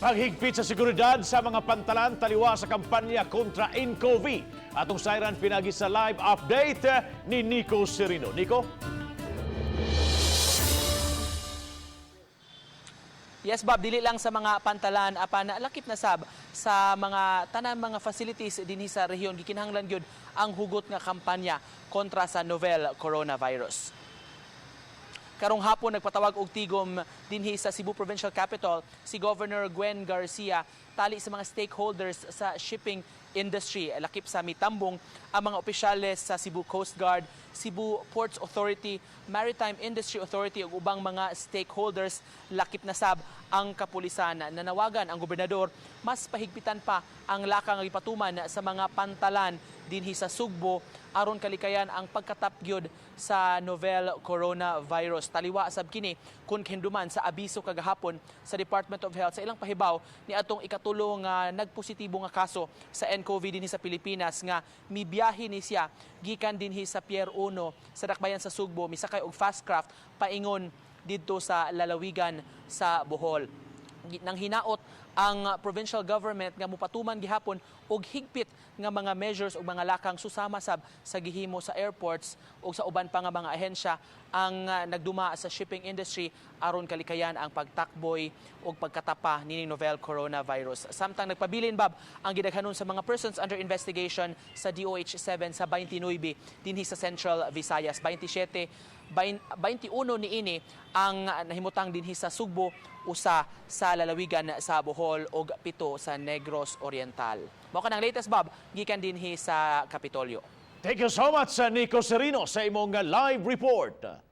Paghigpit sa seguridad sa mga pantalan taliwa sa kampanya kontra nCoV. Atong sayran pinagi sa live update ni Nico Serino. Nico? Yes, Bob, dili lang sa mga pantalan apan lakip na sab sa mga tanan mga facilities dinhi sa rehiyon, gikinahanglan gyud ang hugot nga kampanya kontra sa novel coronavirus. Karong hapon, nagpatawag og tigom dinhi sa Cebu Provincial Capitol si Governor Gwen Garcia tali sa mga stakeholders sa shipping industry. Lakip sa mitambong ang mga opisyales sa Cebu Coast Guard, Cebu Ports Authority, Maritime Industry Authority ug ubang mga stakeholders, lakip na sab ang kapulisan. Nanawagan ang gobernador, mas pahigpitan pa ang lakang nga gipatuman sa mga pantalan dinhi sa Sugbo aron kalikayan ang pagkatap gyud sa novel coronavirus. Taliwa sab kini kun kahinumduman sa abiso kagahapon sa Department of Health sa ilang pahibaw ni atong ikatulo nga nagpositibo nga kaso sa nCoV dinhi sa Pilipinas nga mibiyahe ni siya gikan dinhi sa Pier 1 sa dakbayan sa Sugbo, misakay og fast craft paingon didto sa lalawigan sa Bohol. Nang hinaot ang provincial government nga mupatuman gihapon og higpit nga mga measures ug mga lakang susama sab sa gihimo sa airports ug sa uban pa nga mga ahensya ang nagduma sa shipping industry aron kalikayan ang pagtakboy ug pagkatapa nining novel coronavirus. Samtang nagpabilin, Bob, ang gidaghanon sa mga persons under investigation sa DOH 7 sa 29 dinhi sa Central Visayas. 27, 21 niini ang nahimutang dinhi sa Sugbo, usa sa lalawigan sa Bohol ug 7 sa Negros Oriental. Mao kanang latest, Bob, gikan dinhi sa Kapitolyo. Thank you so much, Nico Serino, sa imong live report.